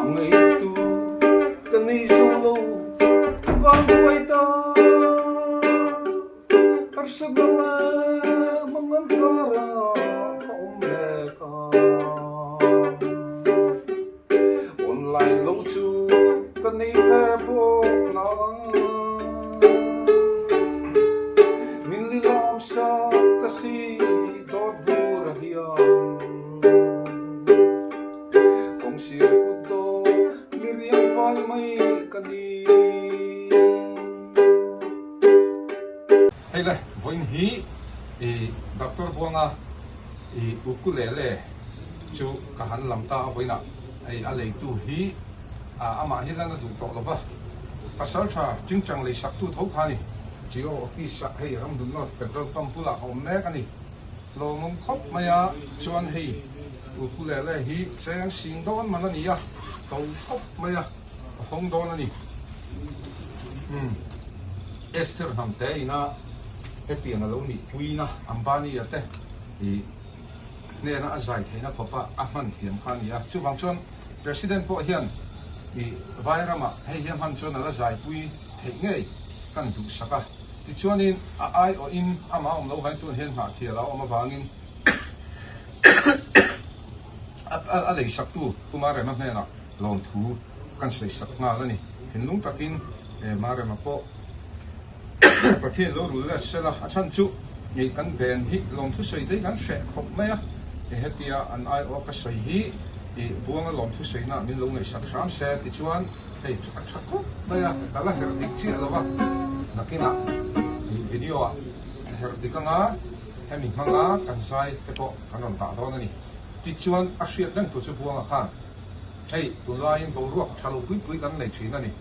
Ngaitu ka nei zo lo van buai ta Harsatna leh mangan karah ka awm mek a Online lo chu ka nei ve bawk na Min lilam sak ta si dawt bur a hian. Kawngsir kut daw mi riang vai mai ka ni. Hei le, vawiin hi i Doctor Buanga i ukulele chu ka han lam ta a vawiinah hei a leitu hi amah hi lan a duh tawh lova, pasal tha Chingchang leisaktu tho kha a ni. Jio office ah hei Ramdun North petrol pump bulah ka awm mek a ni. Lawmawm khawp mai a, chuan hei ukulele hi cheng sing dawn man a ni a, to khawp mai a, a hawng dawn a ni. Umm Esther hnam te ina hetiang a lo nih puina Ambani-a te ih hnena a zai theihna khawpa a hman thiam kha a ni a, chuvang chuan President pawh hian ih Vairamah hei hi a hman chuan a la zaipui theih ngei kan duhsak a. Tichuanin a aiawhin amah awm lo vain tun hian hnahthial a awm avangin a leisaktu Pu Marema hnenah lawmthu kan sawisak nghal a ni. Thinlung takin Marema pawh Pathian lo rul let sela, a chhan chu kan ven hi lawmthu sawi te hi kan hreh khawp mai a, hetia an aiawh ka sawi hi Buanga lawmthu sawina min lo ngaihsak hram se tichuan Hei a tha khawp mai a, ka la herh dik chiah lo va, nakinah ih video ah herh dik anga hemi hmanga kan zai te pawh kan rawn dah dawn a ni. Tichuan a hriat reng tur chu Buanga khan hei tunlaiin boruak tha lo pui pui kan nei thin a ni.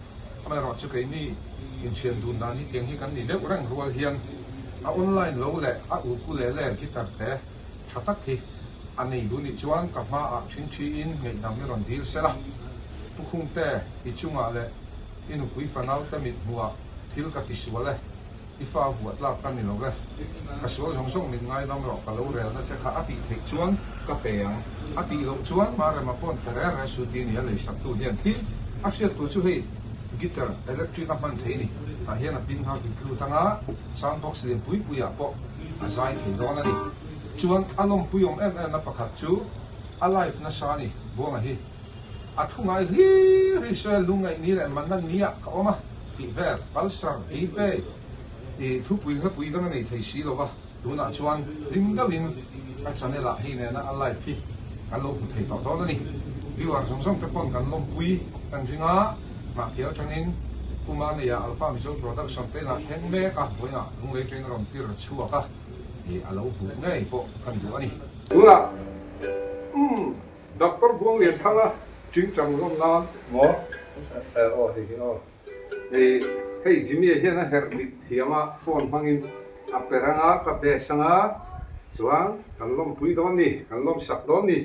Amaherawh chu keini inthian dun dan hi tiang hi kan ni deuh reng rual hian a online lo leh a ukulele guitar te tha tak hi a nei duh nih chuan ka hmaah thin thiin ngaihdam i rawn dil sela. Pu Khungte, i chungah leh i nupui fanaute mit hmuhah thil ka ti sual e, i fa vuah tlak ka ni lo ve. Ka sual zawng zawng min ngaidam rawh ka lo relna che kha a tih theih chuan ka pe ang. A tih loh chuan Marema pawn ta reng reng su ti nia leisaktu hian thil a hriat tur chu hei guitar electric a hman thei ni. Tah hian a pin nghal vit lut anga sound box lian pui puiah pawh a zai thei dawn a ni. Chuan a lawmpui awm em em na pakhat chu a live nasa a ni Buanga hi. A thu ngai hlir hi Israel lungngaih ni leh manna niah ka awm a tih vel Palsar Eipei i thupui hlapui dang a nei thei si lo va, tunah chuan hlim deuhin a channel ah hei nena a live hi kan lo hmu thei tawh dawn a ni. Viewer zawng zawng te pawn kan lawmpui kan ring a, Hnahthial atangin Pu Maneiah Alpha Mizo Production te inah thleng mek a, vawiinah Lunglei train a rawn tir chhuak a, ih a lo hmuh ngei pawh kan duh a ni. Tunah umm Doctor Buanglianthanga tingtang zawm nan maw aw hei hi aw hei hei Jimmy-a hian a herh dik thiam a phone hmangin a per anga ka best anga chuan kan lawmpui dawn ni kan lawmsak dawn ni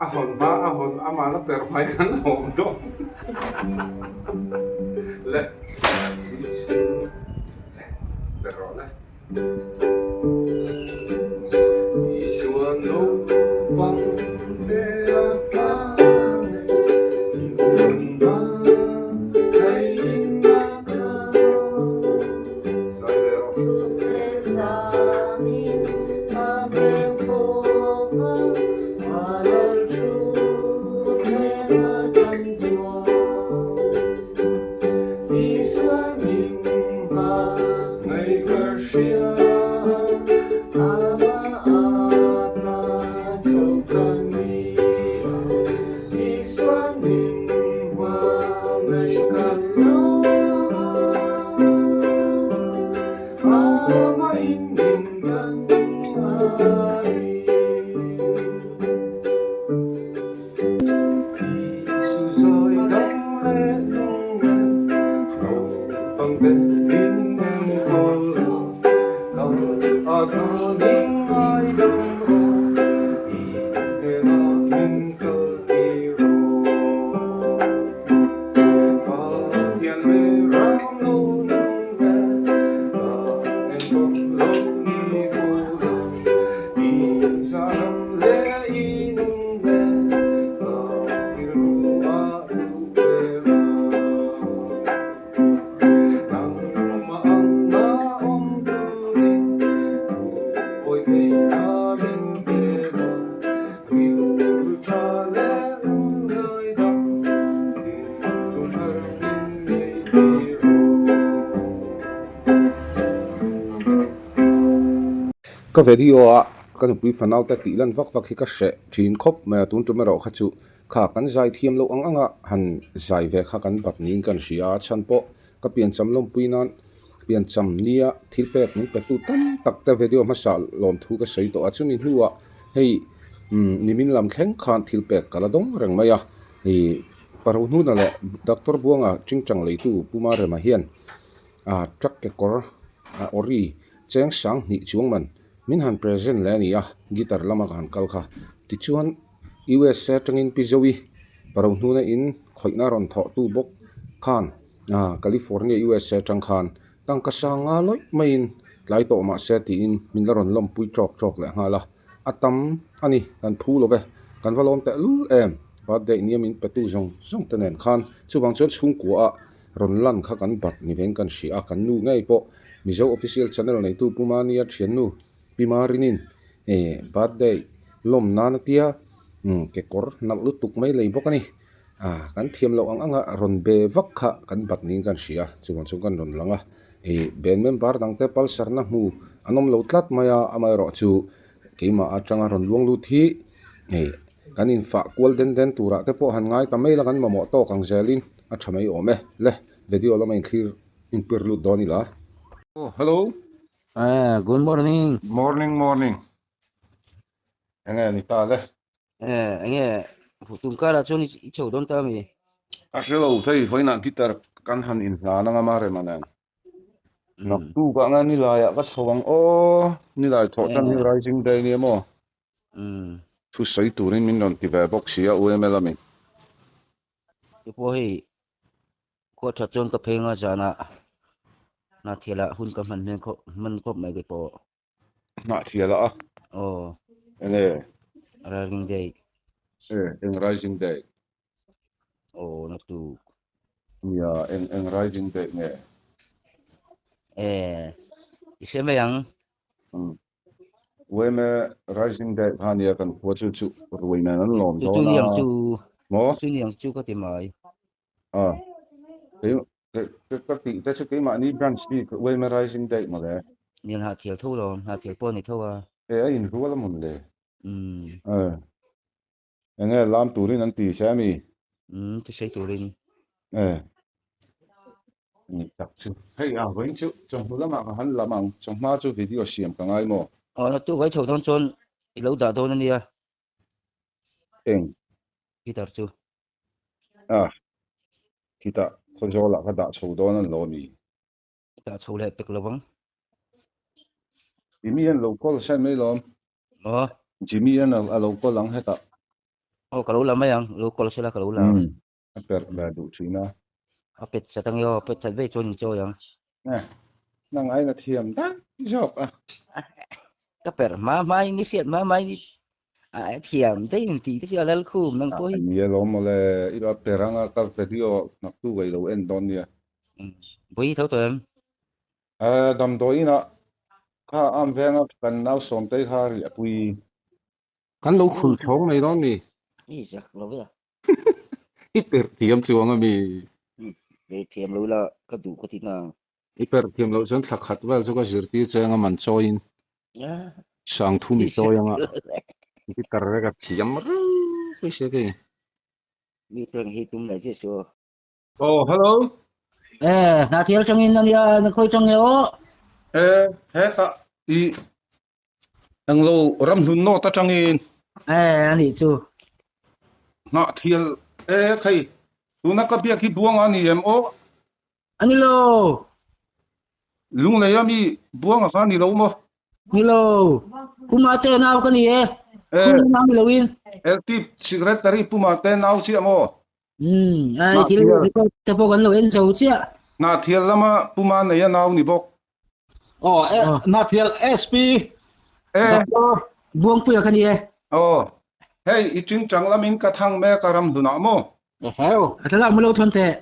a hawn hma a hawn amah la per hmai kan lawm dawn le ber rawh le. Isua naupang te a hmang e, Tiurna theihin a kal. Zai ve rawh. Chhunte zanin a beng fawp a, a lal thu thleng a kan chuan. Isua min hmang. Ngei ka hria Amah atna cho ka ni a, Isua min hma ngei ka lawm a, Amah in min kan a ni. Isu zawi dam leh lunglen naupang te min enkawl a, kal a thlawnin ngaidam rawh, i hnenah min kal tir rawh. Ka video a ka nupui fanau te tih lan vak vak hi ka hreh thin khawp mai a, tun tum erawh kha chu kha kan zai thiam loh ang anga han zai ve kha kan bat niin kan hria a, chhan pawh ka piancham lawmpui nan piancham nia thil pek min pe tu tam tak te video hmasa lawmthu ka sawi tawh a, chumi hnuah hei umm nimin lam thleng khan thil pek ka la dawng reng mai a, ih Parohnuna leh Doctor Buanga Chingchang leitu Pu Marema hian Ah truck kekawr ah ori cheng sang hnih chuang man min han present leh a ni a, guitar lama ka han kal kha. Tichuan USA atangin Pi Zoe Parohnuna in khawihna rawn thawh tu bawk khan ah California USA atang khan tangka sang nga lawih maiin tlai tawh mahse tiin min la rawn lawmpui tawk tawk leh nghal a. A tam a ni, kan phu lo ve, kan va lawm tehlul em, birthday nia min petu zawng zawng te nen khan chuvang chuan chhungkua ah rawn lan kha kan bat ni vein kan hria a, kan nu ngei pawh Mizo Official Channel neitu Pu Mania thiannu Pi Marinin eh birthday lawm nan a tia kekawr nalh lutuk mai lei bawk a ni. Ah kan thiam loh ang anga rawn be vak kha kan bat niin kan hria a, chuvang chuan kan rawn lang a, ih band member dang te pulsar na hmu an awm lo tlat mai a, amaherawh chu keimah atanga rawn luang lut hi ih kan infah kual den den turah te pawh han ngai ta mai la kan mamawh tawk ang zelin a tha mai awm e le video lama inthlir inpir lut dawn ila. Oh hello. Ah good morning. Morning morning. Enge ni ta le. Eh enge tum karah chuan i chho dawn ta ami? A hre lo thei vawiinah guitar kan han inhlan anga Marema nen. Naktuk ah nga nilai ah ka chho ang aw, nilai thawh tan hi Rising Day nia maw? Thusawi turin min rawn ti ve bawk si a UML ami. Tupawh hei Khua tha chuan ka phei anga zanah Hnahthialah hun ka hman hmel khawp hman khawp mai keipawh. Hnahthialah a? Aw. Enge? Rising Day. E, eng Rising Day? Aw, naktuk. Nia, eng eng Rising Day nge? E, i hre mai ang. Umm. Ueme Rising Day kha nia kan khua chu chu ruai nen an lawm Chu chu dawn a. niang chu. Maw? Chu chu niang chu ka ti mai. A, kei ka tih te chu keimahni branch bik Ueme Rising Day mawle. Nian Hnahthial tho lo, Hnahthial pawh a ni tho a. E, a inrual a mawn le. Umm. E, enge lam turin an ti se ami? Umm, thusei turin. E, ni tak chu. Hei a vawiin chu chawhnu lamah ka han lam ang, chawhma chu video siam ka ngai maw? Aw, naktuk vai chho dawn chuan i lo dah dawn a nia. Eng? Guitar chu. A, khitah Khawzawlah ka dah chho dawn an lo a mi? Dah chho leh pek lo ang. Jimmy an lo call sain mai lawm. Aw. Jimmy an a lo call ang hetah. Aw ka lo la mai ang, lo call sela ka lo la ang. Umm, a perh ve duh thin a. A pet chat ang io, pet chat vei chuan in chawi ang. Eh, nang aiin a thiam daih zawk a. Ka perh hma hma in i hriat hma hma in i A thiam daih in tih te chu a lal khum nang pawh hi. A ni alawm mawle, i lo per anga ka video nak tu ka i lo en dawn nia. Vawi tho tawh em? Damdawi inah kha am venga kan nau sawmtei kha a riah pui. Kan lo khul chhawng mai dawn ni. I zak lo ve a. I perh thiam chuang a mi? Perh thiam lo ila ka duh ka ti na. I perh thiam loh chuan thla khat vel chu ka zirtir che anga man chawiin sang thum i chawi anga guitar vek a thiam reuh mai sia kei. Mi prank hi tum leh chiah chu. Oh hello. Eh, hna thial tangin ania na khawi tang nge aw. Eh, hetah i Englo ramhlun nawt atangin. Eh, a nih chu. Nghah thial eh khei tuna ka biak hi buanga a ni em aw? A ni lo. Lunglei a mi buanga kha a ni lo maw? Ni lo. Puma te nau ka ni e. Eh. Khung nau ni lo in. Active secretary Puma te nau chiah maw? Umm, ai thil record te pawh kan lo en zo chiah. Hnahthial lama Puma nei a nau ni bawk. Aw, e, Hnahthial SP E. Doctor Buangpuia ka ni e. Aw, hei i tingtang lamin ka thang mek a ramhlunah maw? Eheu, a thlalak mu lo thawn teh.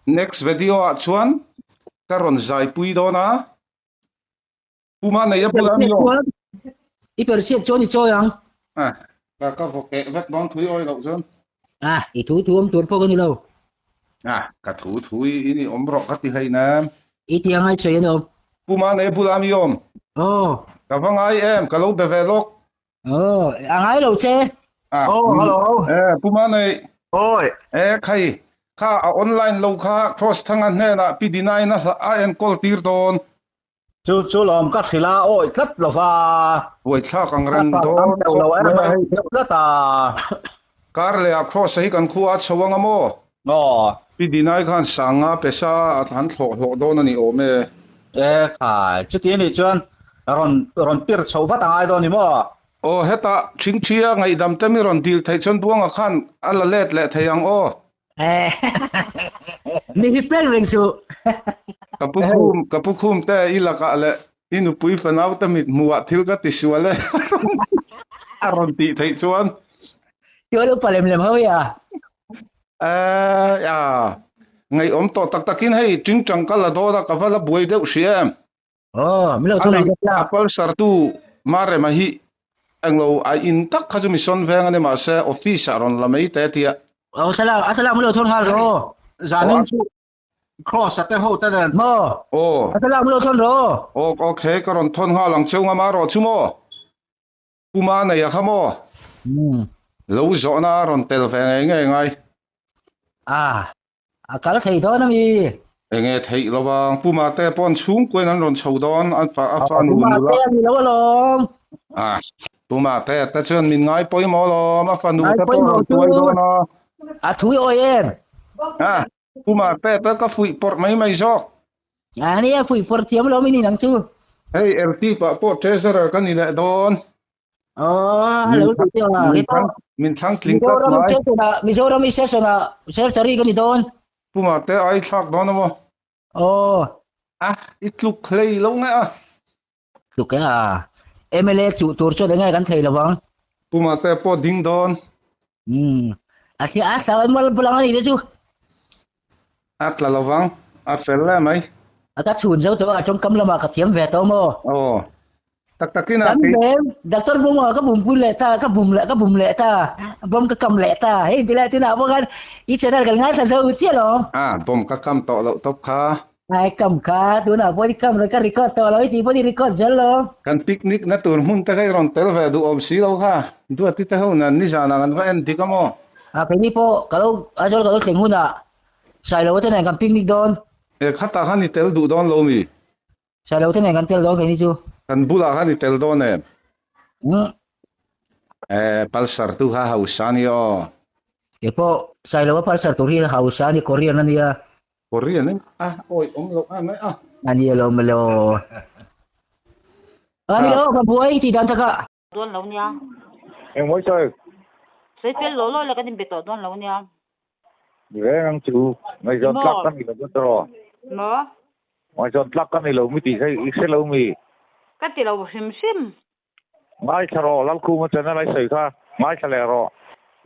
Next video ah chuan ka rawn zaipui dawn a. Puma nei a bula mi aw. I per chhiat chuan i chawi ang. Ah, ka ka vaw keh vek dawn thui awi loh chuan. Ah, i thu thu awm tur pawh ka ni lo. Ah, ka thu thu i in i awm rawh ka ti hlei nem. I ti angai sawi an awm. Puma nei a bula mi awm. Aw. Ka va ngai em, ka lo be ve lawk. Aw, a ngai lo che. Ah, Oh, hello. Eh, Pu Manei. Oi. Eh, khai, kha a online lo kha Cross Thanga hnenah Pi Dinain a a enkawl tir dawn. Chu chu lawm ka hrilh a, awi tlat lo va. Buai thlak ang reng dawn khawp mai a hei. Tlat a. Kar leh ah Cross a hi kan khua a chho anga maw? Aw. Pi Dinai khan sanga pesa a han thlawh hlawh dawn a ni awm e. E khai, chuti anih chuan rawn rawn pir chhoh vat a ngai dawn ni maw? Aw, hetah Thingthia ngaihdam te mi rawn dil theih chuan Buanga khan a la let leh thei ang aw. Mi hi pek reng suh. Ka pu khum, ka pu khum te i lakah leh i nupui fanau te mit hmuhah thil ka ti sual e a rawn tih theih chuan. Chuan upa lem lem ho hi a. Eh, a ngaihawm tawh tak takin hei tingtang ka la dawn a, ka va la buai deuh hria em. Aw, min lo thun ang che A pulsar tu Marema hi englo a in tak kha chu mission veng a ni mahse office ah rawn la mai te tia. Aw thlalak a thlalak min lo thun nghal rawh aw. Zanin chu Cross a te ho te nen. Maw? Aw. A thlalak min lo thun rawh aw. Aw okay ka rawn thawn nghal ang cheu nga ma rawh chu maw. Puma nei a kha maw? Lo zawhna a rawn tel ve ngei ngei ngai. Ah. A kal thei dawn a mi? Enge theih lo vang, Pu Mate pawn chhungkuain an rawn chho dawn, a fa a fa nu Pu nula. Mate a ni lo alawm. Ah, Pu Mate te chuan min ngai pawimawh alawm, a fanu Ngai te pawh pawimawh rawn chu. tuai dawn a. A thui awi em? Ah, Pu Mate te ka fuih pawrh mai mai zawk. A nia, fuih pawrh thiam alawm i ni nang chu. Hei, LT pah pawh treasurer ka ni leh dawn. Oh, hello Min ti a min kita thlang min thlang tling tlat Mizoram mai. session ah Mizoram i session ah secretary ka ni dawn. Puma te ai thlak dawn emaw? Oh. A i tluk hlei lo nge a? Tluk e a. MLA chuh tur chuan enge kan thei lovang. Puma te pawh ding dawn. Um. A thli a thla mal bulang ani te chu. A tla lovang, a fel e mai. A ka chhun zo tawh a, tawngkam lamah ka thiam ve tawh maw? Aw, tak takin a Kan veng, Doctor Buma ka bumpui leh ta, ka bum leh ka bum leh ta, bomb ka kam leh ta, hei inti lai tunah pawh khan i channel kan ngaithla zo chiah lo. A, bomb ka kam tawh loh tawp kha. Ai kam kha, tunah pawh i kam reng ka record tawh lo, i tih pawh i record zel lo. Kan picnic na tur hmun te kha i rawn tel ve duh awm si lo kha, Duati te ho nan nizanah kan va en dik a maw? A keini pawh ka lo Aizawl ka lo thleng hunah Sailo te nen kan picnic dawn. E khatah khan i tel duh dawn lo mi? Sailo te nen kan tel dawn keini chu. Kan bulah khan i tel dawn em? Umm. E Pulsar tu kha hausa a ni aw. Kei pawh Sailo a Pulsar tur hi hausa a ni Korean a nia. Korean em? A awi awm loh em mai a. A ni alawm elaw. A ni lo ka buai tih dan takah. Dawn lo nia. Engmawi sawi? Sawi fel lo lo la kan inbe tawh dawn lo nia. Ni reng ang chu. Ngaihzawn tlak ka ni lo dawn tawh. Maw? Ngaihzawn tlak ka ni lo mi tih kha i hre lo mi? Ka ti lo hrim hrim. Ngaithla rawh, Lalkhuma channel a i sawi kha ngaithla leh rawh.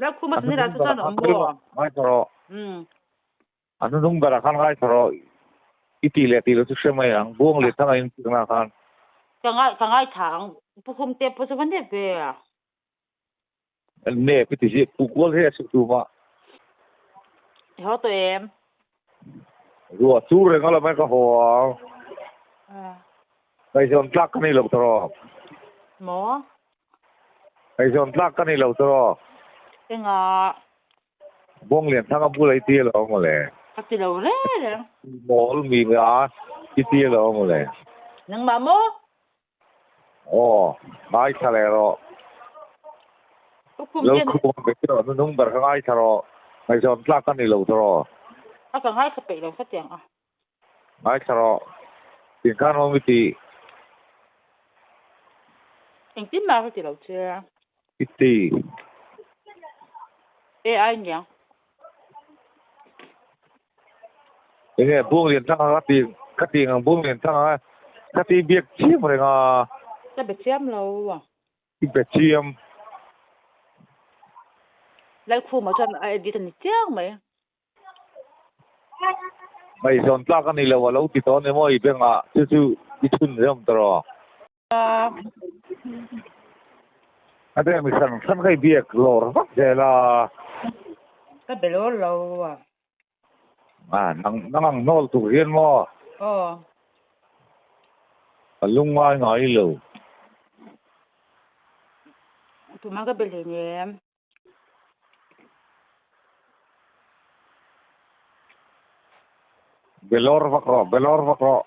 Lalkhuma channel ah chu chuan a awm maw? Ngaithla rawh. Umm. A hnuhnung berah khan ngaithla rawh i tih leh tih loh chu hre mai ang, buang leh thang a inchikna khan. Ka ngai ka ngaithla ang, Pu Khumte pawh chu va nep ve a. Nep i ti hi pu kual hi a chhuk tum a. I haw tawh em? Ruah chu reng a lamah ka haw ang. Ngaihzawn tlak ka ni lo tawh. Maw? Ngaihzawn tlak ka ni lo tawh. Engah? Buanglian thang a bula i ti alo maw le? Ka ti lo reng reng. Mawl mi a i ti alo maw le? Nangmah maw? Aw, ngaithla leh rawh. Lukhum Lo hian. khum ang bek rawh, hnunung ber kha ngaithla rawh. Ngaihzawn tlak ka ni lo tawh. A ka ngaithla peih lo hetiang a. Ngaithla rawh. Tin khan awm i ti. Engtin mah ka ti lo che. I ti. AI niang. Enge buang lian thang a ka ti ka ti ang buang lian thang a ka ti biak chiam reng a. Ka be chiam lo. I be chiam. Lalkhuma chuan a edit a ni chiang mai. Ngaihzawn tlak a ni lo a lo ti tawh a ni maw i bengah chu chu i chhun zem ta rawh. A beng mi hran hran kha i biak lawr vak zel a. Ka be lawr lo a. A nang nang ang hnawl tur hian maw? Aw. Ka lungngai ngai lo. Tumah ka be hleinem. Be lawr vak rawh, be lawr vak rawh.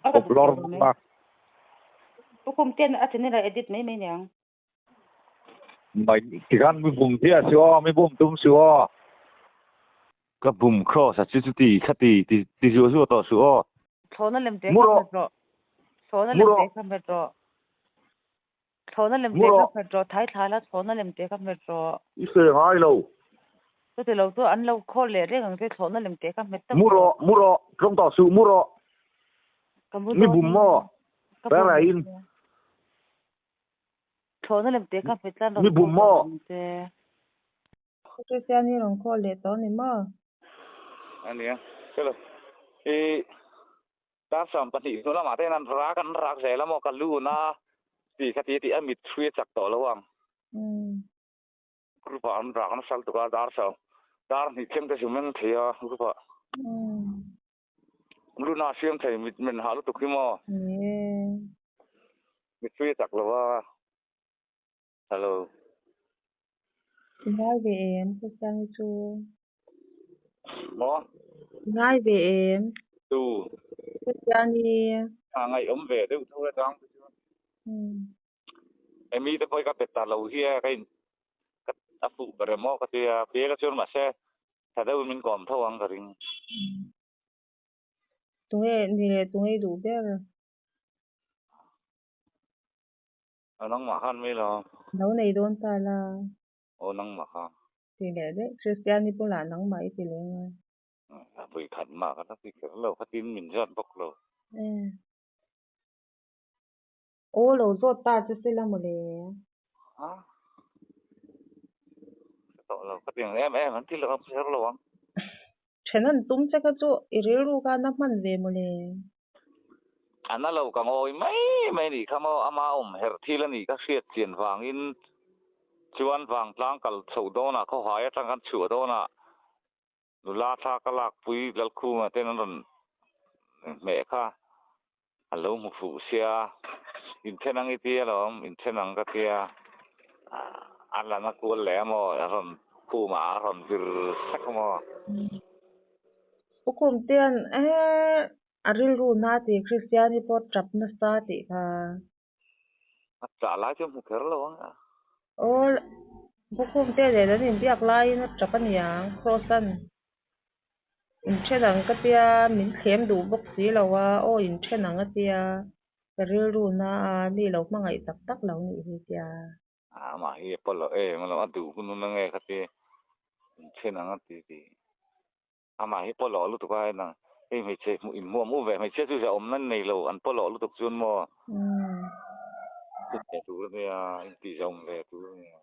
A ka Kawp lawr duh vak mai. la. Pu Khumtean a channel a edit mai mai niang. Mai tikhan mi bum chiah suh aw, mi bum tum suh aw. Ka bum cross a chu chuti khati ti ti zuah zuah tawh suh aw. Thlawhna lem te Mu kha rawh. hmet rawh. Thlawhna Mu lem te rawh. kha hmet rawh. Thlawhna lem Mu te kha rawh. hmet rawh. Thai thla la thlawhna lem te kha hmet rawh. I sawi ngai lo. Chuti lo chu an lo call leh reng ang che thlawhna lem te kha hmet tawp Mu rawh. rawh, mu rawh. Tlawng tawh suh, mu rawh. Ka mu Mi dawn bum maw? Ka bum Pera in. Thlawhna lem te kha hmet tlan Mi rawn bum call maw? tawh ang che. Kristian hi rawn call leh tawh a ni maw? A nia, chelo. I dar 20 hnu lamah te hian an rak an rak zel a maw ka lu na tih kha ti tih a mit hrui a chak tawh lo ang. Group ah an rak nasa lutuk a dar sawm dar hnih thleng te chu meng thei a group ah. Lu na siam thei mit men hah lutuk hi maw? Mit hrui a chak lo a. Hello. I ngai ve em Kristian hi chu? Maw? I ngai ve em? Tu. Kristian hi. A ngaihawm ve deuh tho e chang te chuan. Emi te pawh hi ka pe ta lo hi a ka in ka a fuh ber em aw ka tia Biaka chuan mahse tha deuhin min kawm tho ang ka ring. Tunge ni leh tunge i duh ber? A nangmah khan mai lo. Lo nei dawn ta la. Aw nangmah kha. Ti leh daih. Kristian hi bulah nangmah i ti leh ngai. A vawi khat mah ka la ti kher lo. Khatin min zawt bawk lo. Aw lo zawt ta che se la mawle. Ha? Ka tawh lo. Ka ti ang em em an ti lo ang kher lo ang. Then an tum che kha chu i rilru kha na hman ve mawle. A na lo ka ngawi mai mai nih kha maw ama awm herh thil a nih ka hriat chian vangin chuan vangtlang kal chhoh dawnah khawhai atang kan chhuah dawnah nula thla ka lakpui Lalkhuma ten an rawn hmeh kha a lo hmu fuh sia inthen ang i ti alawm inthen ang ka tia a la na kual leh amaw a rawn khumah a rawn vir sek amaw. U Khumtean eh a rilru na tih Kristiani pawh tap nasa tih kha. A chah lai chu hmu kher lo ang a. Aw Pu Khumte nen an inbiak laiin a tap a niang Kross-a'n inthen ang ka tia min thlem duh bawk si lo a, aw inthen ang a tia ka rilru na a mi lo hmangaih tak tak lo nih hi tia. Amah hi a pawlh lo em a lo a duh hun hun ange kha tia inthen ang a ti tih. Amah hi pawlawh lutuk a enang hei hmeichhe hmuh inhmuam u ve hmeichhia chu zah awm nan nei lo an pawlawh lutuk chuan maw ve tur a nia intih zah awm ve tur a nia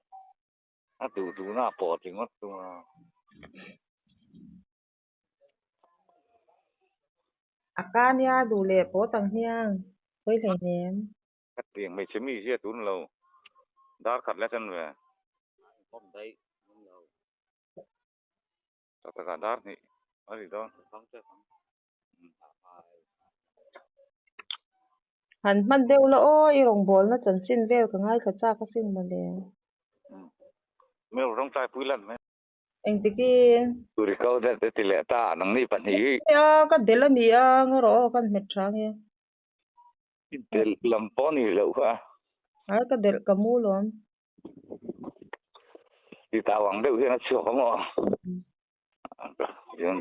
a duh duhna a pawh ringawt thung a. A ka nia duh leh pawh tang hian pawi hleinem. Ka tiang hmeichhe mi zia tun lo dar khat la chan ve. Tak takah dar hnih a ri dawn. Han hman deuh la aw, i rawngbawlna chanchin vel ka ngaithla chak asin mawle. Mel rawng tlai pui lan mai. Engtikin? Turi ko det te ti leh ta nang ni pahnih hi. Nia ka del a ni a, ngaw rawh aw kan hmet tha nge. I del lam pawh ni loh kha. Ai ka delh ka mu lawm. Ti tau ang deuh hian a chhuak a maw?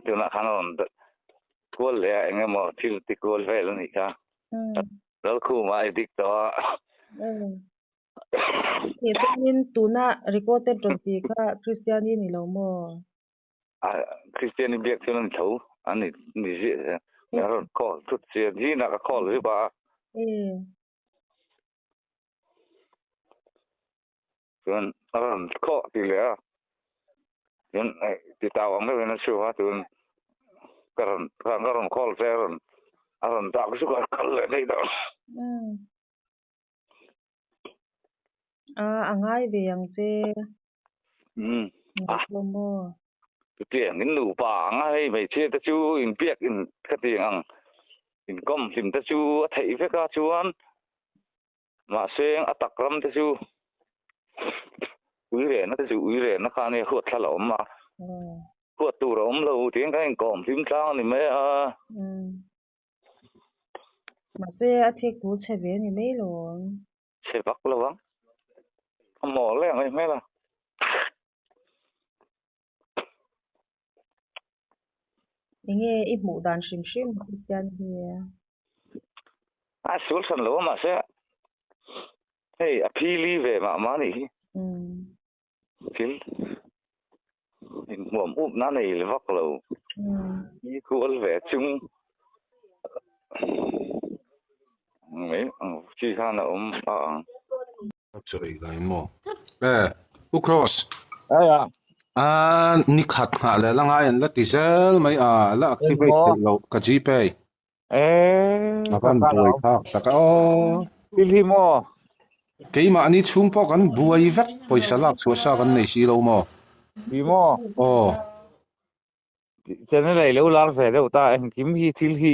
Tunah khan a rawn kual leh a, eng emaw thil ti kual vel a nih kha. Lalkhuma a edit tawh a. He chuanin tuna recorded rawn tih kha Kristiani ni lo maw? Kristiani biak chuan a ni tho, a ni ni ziah. A rawn call thut chian zinah ka call zip a. Chuan a rawn khawh ti leh a, chuan ti tau ang deuhin a chhuak a, chuan ka rawn ka rawn call che a rawn a rawn dak zuk a kal leh daih tawh. A a ngai ve ang che. Ngaihtuah maw? Chutiang in nupa ang a hei hmeichhia te chu inbiak in khatiang ang inkawm hlim te chu a theih vek a chuan mahse a tak ram te chu. Ui rehna te chu ui rehna kha ania huat thla la awm a. Huat tur a awm lo tiin kan inkawm hlim tlang a ni mai a. Mahse a thik thu chhe ve a ni mai lo ang. Chhe vak lo ang. A mawl em mai hmel a. Enge i hmuh dan hrim hrim Kristian hi? A sual hran lo a mahse hei a phili ve mah mah anih hi. Thil inhmuam up na nei vak lo. Ni kual ve chung mai ang chi khan a awm a ang. Chawi lai maw? Eh, Pu Cross. Aia. A ni khat nghah leh la ngai an la ti zel mai a, la activate theih loh ka Gpay. Eh, A van buai phak tak a aw. Thil hi maw? Keimahni chhung pawh kan buai vek, pawisa lak chhuah sa kan nei si lo maw? Ti maw? Aw. Channel a i lo lar ve deuh ta, engkim hi thil hi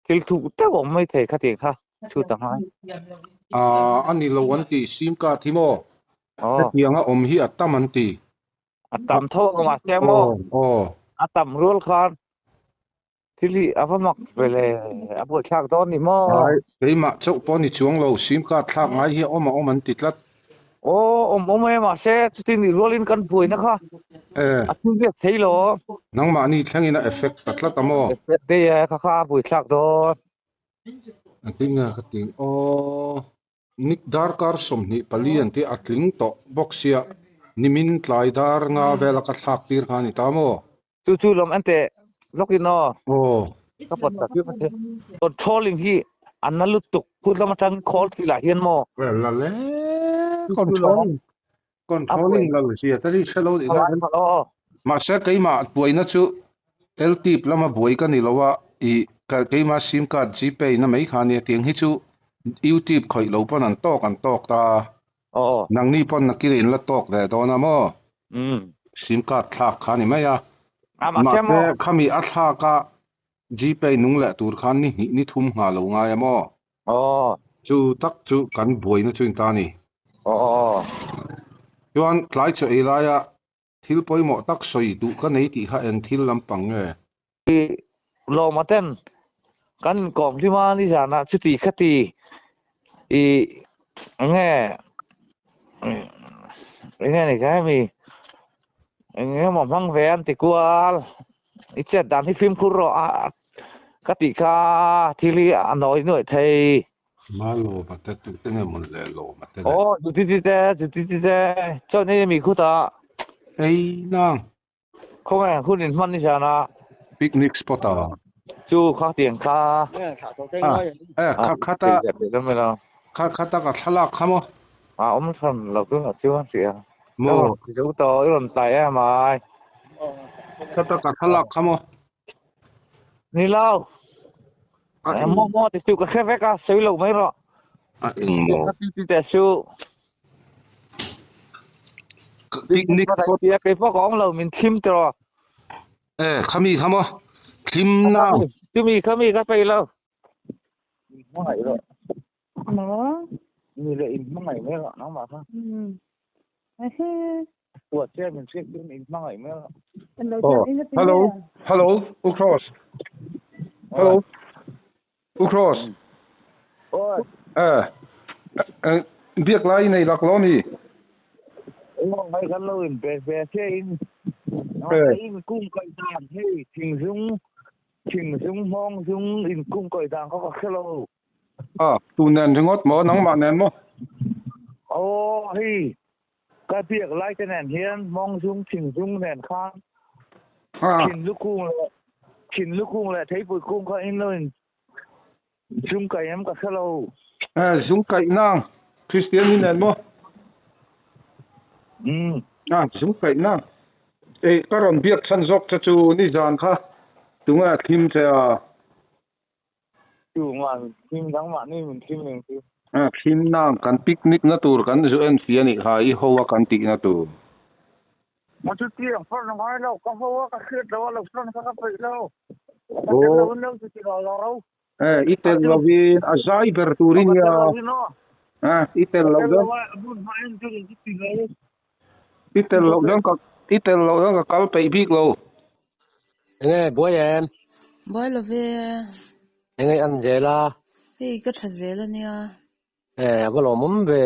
Thil thuk deuh awm mai thei khatiang kha chhut a ngai. Aaa a ni lo an ti sim card hi maw? Hetianga awm hi a tam an ti. A tam tho ang mahse maw? A tam rual khan thil hi a va mak ve le, a buaithlak dawn ni maw? Ai, keimah chauh pawh ni chuang lo, sim card thlak ngai hi a awm a awm an ti tlat. Aw, awm awm e, mahse chuti nih rualin kan buaina kha a thil viak thei lo. Nangmahni thlengin a effect ta tlat a maw? Effect daih e, kha kha a buaithlak dawn. A tling a ka tling. Aw, Nick darkar 24 an tih a tling tawh bawk sia, nimin tlai dar nga vela ka thlak tir kha a ni ta maw? Chu chu lawm en teh lawk in aw. Aw. Ka pawt ta piap a che. Controlling hi a na lutuk phut lam atang call thil ah hian maw. Well la le controlling controlling lo zia te hi hre lo nih kha. Mahse keimah buaina chu LTIP lama buai ka ni lo a i keimah sim card gpay na mai kha ania tiang hi chu youtube khawih lo pawn an tawk an tawk ta. Aw. Nangni pawn nakir in la tawk ve dawn a maw? Sim card thlak kha ni mai a. Mahse khami a thlak a Gpay nung leh tur khan ni hnih ni thum nghah lo ngai a maw? Aw. Chu tak chu kan buaina chu in ta a ni. Aw. Chuan tlai chaw ei laia thil pawimawh tak sawi duh ka nei tih kha eng thil lampang nge? I lawma ten kan inkawm hlim a nizanah chuti khati i enge enge ni kha hemi eng emaw hmang ve an ti kual i chet dan hi fimkhur rawh a ka tih kha thil hi a nawi nuaih thei. Ma lawma te tu te nge mawn le lawma te le. Aw chuti ti te chuti ti te chuan hei mi khutah. Ei nang. Khawnge hun in hman ni zan a. Picnic spot a. Chu kha tiang kha. Eh kha khata kha khata ka thlalak kha maw. A awm than lo chu a chuan sia. Maw. Zo to i rawn tlai em ai. Khata ka thlalak kha maw. Ni lo. Maw maw ti chu ka hre vek a sawi lo mai rawh. A eng maw. Ti te chu. Picnic spot. Tia kei pawh ka awm lo min thlim tiraw. Eh khami kha maw thlim na. Chumi khami ka peih lo. In hmangaih rawh. Maw? Ni leh in hmangaih mai rawh nangmah kha. Puat che min hriat chuan in hmangaih mai rawh. Oh, hello, hello, U Cross. Hello. U Cross. Oi. Eh, eh, biak lai nei lak lo mi. Oh, hei kan lo in pe ve che in. Eh. In kung kai dan hei thing zung thing zung hmawng zung in kung kai dan kha ka hre lo. Ah, tu nen ringawt maw nangmah nen maw? Oh, hei ka biak lai te nen hian hmawng zung thing zung nen khan thin lukung leh thin lukung leh theipui kung kha in lo in zung kaih em ka hre lo. Eh, zung kaih nang Kristian ni nen maw? Umm. Ah, zung kaih nang. Ei, ka rawn biak chhan zawk che chu nizan kha tunge a thlim che a? Chu mah min thlim dang mahni min thlim eng chu. A thlim nang kan picnic na tur kan zu en si a nih kha i ho a kan tih na tur. Maw chu tiang far na ngai lo ka ho a ka hriat lo a lo far kha ka peih lo. Ka tel lo in lo chu ti lo lo ro. Eh i tel lo in a zai ber tur i nia. I tel loh chuan I tel loh chuan ka I tel loh chuan ka kal peih bik lo. Enge buai em? Buai lo ve. Enge an zel a? Hei ka tha zel a nia. E a va lawmawm ve.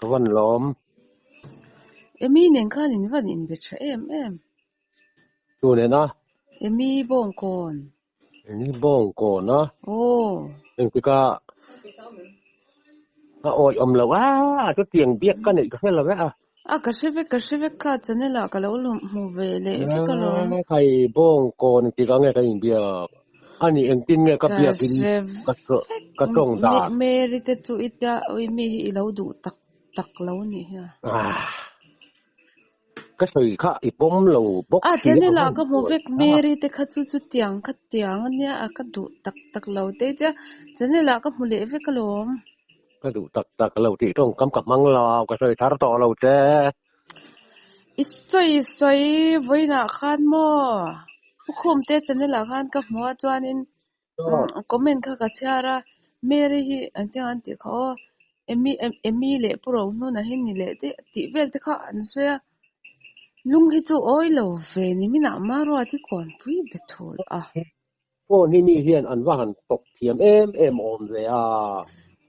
Ka van lawm. Emi nen khan in van inbe tha em em. Tu nen a? Emi Bawngkawn. Emi Bawngkawn a? Aw. Engtika a awih awm loh a, chutiang biak ka neih ka hre lo e a. A ka hre vek ka hre vek kha channel ah ka lo hmu ve leh vek alawm. Khai Bawngkawn engtik ah nge ka inbiak? Ani engtin nge ka Ka biakin hre ka vek ka tawng dan? Mary te chu i tia ui mi hi i lo duh tak tak lo nih hi a. Ka sawi kha i pawm lo bawk A si a channel ah van ka hmu buai vek a. Mary te kha chu chutiang kha tiang ania a ka duh tak tak lo te i tia channel ah ka hmu leh vek alawm. Ka duh tak tak lo tih tawngkam ka hmang lo, ka sawi thar tawh lo che. I sawi sawi vawiinah khan maw? Pu Khumte channel ah khan ka hmu a chuanin comment kha ka chhiar a, Mary hi an tiang an tih kha aw, Amy Amy leh Pu Rohnuna hi ni leh te tih vel te kha an sawi a, lung hi chu awi lo ve ni minah Maruat hi kawnpui be thul a. Phone hi mi hian an va han tawk thiam em em awm ve a.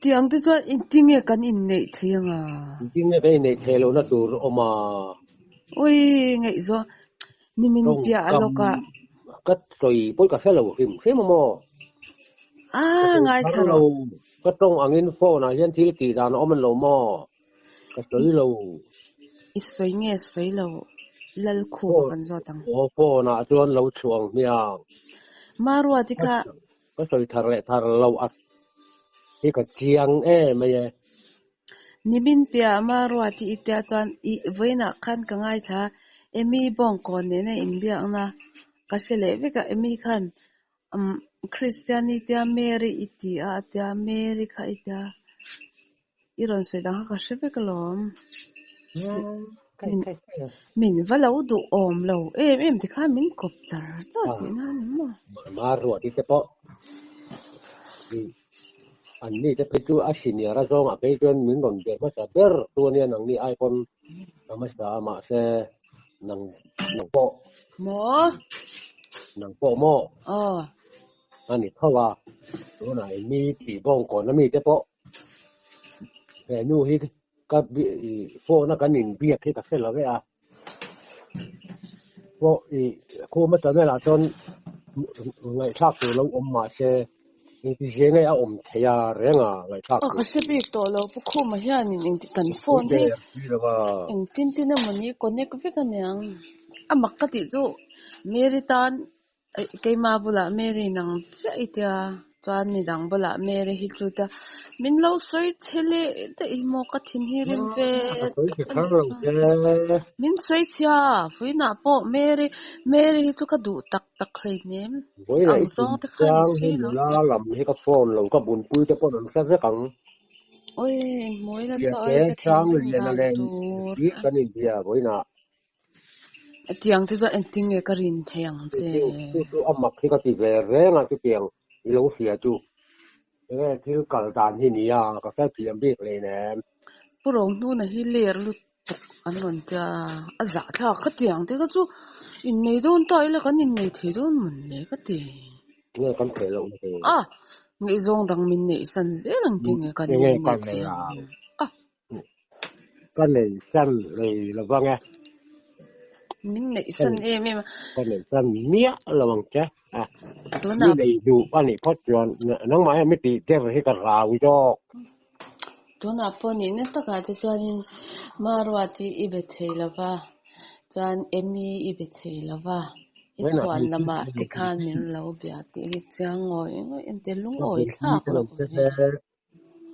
Tiang te chuan engtinge kan inneih thei ang a? Engtinge kan inneih theih lohna tur awm a? Ui ngaihzuah nimin piah Tawngkam lawk ah. ka sawi pawi ka hre lo hrim hrim a maw? A Ka sawi ngaithla thar lo, rawh. ka tawng angin phone ah hian thil tih dan a awm an lo maw? Ka sawi lo. I sawi nge sawi lo Lalkhuma kan zawt ang. Aw phone ah chuan lo chhuang hmiang. Maruati kha. Ka sawi thar leh thar lo a hi ka chiang em mai e. Nimin piah Maruati i tia chuan i vawiinah khan ka ngaithla a, Amy Bawngkawn nena inbiakna ka hre leh vek a, Amy khan umm Christian i tia Mary i ti a a tia Mary kha i tia. I rawn sawi dang kha ka hre vek alawm. Min va lo duh awm lo em em ti khan min kawp char char tih na ni maw? Mah ruah ti te pawh an ni te phei chu a senior a zawngah phei chuan min rawn be hmasa ber tu ania nangni ai pawn a hmasa a mahse nang nang pawh Maw? Nang pawh maw? Aw. A ni tho a, tunah i mi tih bawngkawn a mi te pawh He nu hi ka phone a kan inbiak hi ka hre lo e a, pawh i khum a channel ah chuan ngaihthlak tur lo awm mah se engtizia nge a awm thei a reng a ngaihthlak tur. Ka hre bik tawh lo pu Khuma hianin engti kan phone hi engtin tin emawni connect vek aniang a mak ka tih chu Mary tan Keimah bulah Mary nang chiah i tia, chuan midang bulah Mary hi chu tia min lo sawi chhe leh daih maw ka thin hi rim ve tak a nih chuan. Min sawi chhia, vawiinah pawh Mary, Mary hi chu ka duh tak tak hleinem ang zawng te khan i sawi lo. Oi, inhmuh ila chaw ei ka thinrim dan tur. Tiang te chuan engtin nge ka rin thei ang che? Chu chu a mak hi ka ti ve reng a chutiang i lo hria chu. Enge thil kal dan hi nia ka hre thiam bik hleinem. Pu Rohnuna hi ler lutuk an rawn tia a zahthlak kha tiang te kha chu innei dawn ta ila kan innei thei dawn mawn le ka ti. Enge kan theih loh na tur? A ngaihzawng dang min neih san zel ang ti nge kan innei thei ang? A. Ka nei san hlei lo vang e. Min neih san em em a. Ka neih san miah lo ang che. Mi nei duh a nih phawt chuan nangmah hian mi tih der hi ka rau zawk. Tunah pawh nihna takah te chuanin Maruati i be thei lo va, chuan Amy i be thei lo va, i chhuan lamah tikhan min lo bia tih hi chiang ngawih ngawih a ni te lungawi thlak loh ve.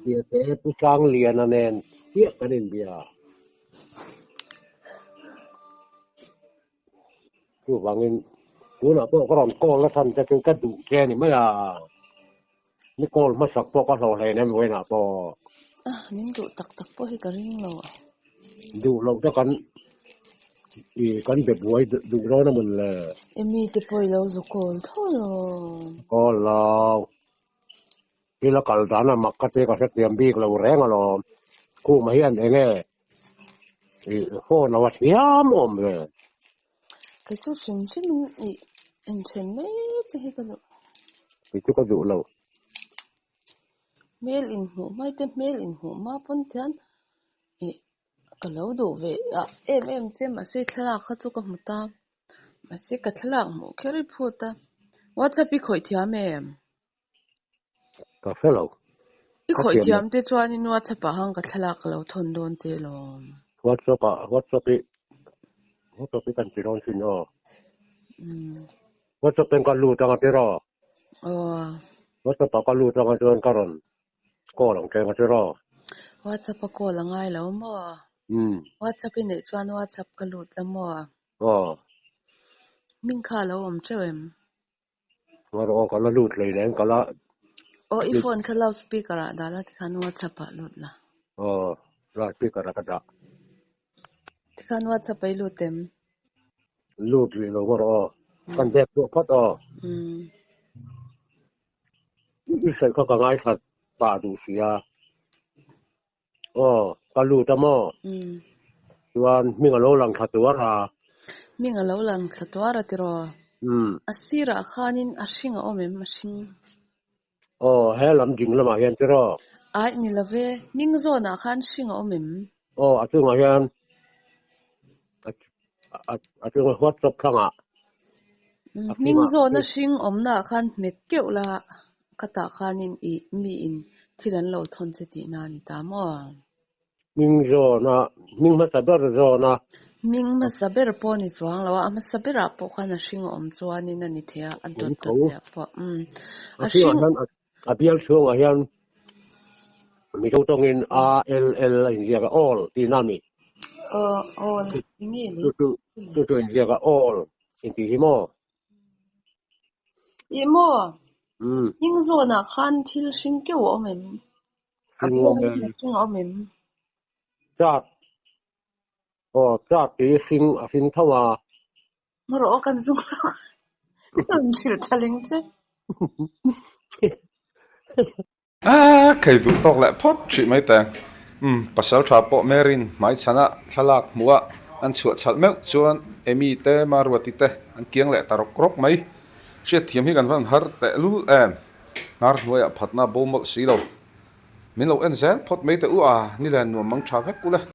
Biate Pu Sangliana nen chiah kan inbia. Chuvangin tunah pawh ka rawn call a chhan che chu ka duh che a ni mai a, mi call hmasak pawh ka hlawh hleinem vawiinah pawh. A, min duh tak tak pawh hi ka ring lo a. Duh loh te kan i kan be buai duh dawn a mawn le. Emi te pawh i lo zu call tho lo. Call lo. Thil a kal dan a mak ka tia ka hrethiam bik lo reng alawm. Khuma hian enge i phone a va thiam awm ve. Kei chu hrim hrimin i inthen mai che hi ka duh. Kei chu ka duh lo. Hmel inhmuh mai te hmel inhmuh hma pawn thian i ka lo duh ve a em em che mahse thlalak kha chu ka hmu ta. Mahse ka thlalak hmuh kher i phut a. WhatsApp i khawih thiam em? Ka hre lo. I khawih thiam te chuanin WhatsApp ah khan ka thlalak ka lo thawn dawn che lawm. WhatsApp ah WhatsApp i WhatsApp i kan ti dawn sin aw. WhatsApp ten ka lut anga tiraw? Aw. WhatsApp ah ka lut anga chuan ka rawn call ang che anga tiraw? WhatsApp a call a ngai lo maw? WhatsApp i neih chuan WhatsApp ka lut la maw? Aw. Hming kha a lo awm teuh em? Ngarawh aw ka la lut hlei nen ka la Aw i phone kha loud speaker ah dah la tikhan WhatsApp ah lut la. Aw loud speaker ah ka dah. Tikhan WhatsApp ah i lut em? Lut rih lo ngarawh aw. Kan bek duah phawt aw. I sawi kha ka ngaithla pah duh sia. Aw ka lut a maw? Chuan hming a lo lang thla tuar a. Hming a lo lang thla tuar a tiraw? A sirah khanin a hring a awm em a hring? Aw he lam ding lamah hian tiraw? Aih ni lo ve, hming zawnah khan hring a awm em? Aw a chungah hian a chunga WhatsApp thlangah. Hming zawna hring awmnaah khan hmet keuh la ka tah khanin i miin thil an lo thawn che tihna a ni ta maw? Hming zawna, hming hmasa ber zawna. Hming hmasa ber pawh a ni chuang lo a, a hmasa berah pawh khan a hring a awm chuanin a ni thei a, a dawt dawt leh pawh. A hringah hian a bial chhungah hian Mizo tawngin A L L a inziak a, all tihna a ni. Aw, all enge le? Chu chu chu chu inziak a, all intih hi maw? Ih maw? Hming zawnah khan thil hring keuh a awm em? A Hring awm em? Hring a awm em? Chat. Aw, chat tih hring a hring tho a. Rawh kan zung lo ka rawn hrilh tha leng che. A khei duh tawk leh phawt hrih mai teng. Umm, pasal tha pawh Mary'n hmaichhana thlalak hmuh a an chhuah chhalh meuh chuan Amy te Maruati te an kiang leh ta rawk rawk mai. Hriatthiam hi kan van har teh lul em. Hnar hnuaiah phatna bo mawlh si lo. Min lo en zel phawt mai teh u a, ni len nuam mang tha vek u le.